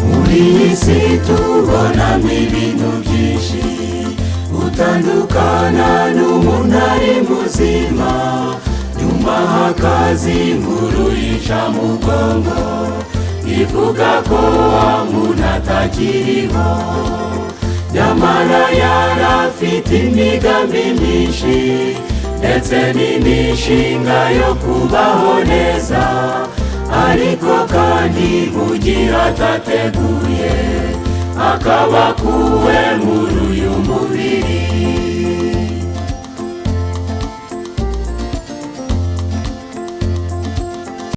Muri iyi si tubonamo ibintu byinshi, utandukana n'umuntu ari muzima, nyuma hakaza inkuru yica mugongo ivuga ko wa muntu atakiriho. Nyamara yarafite imigambi myinshi ndetse n'imishinga yo kubaho neza, ariko kandi mu gihe atateguye akaba akuwe muri uyu mubiri.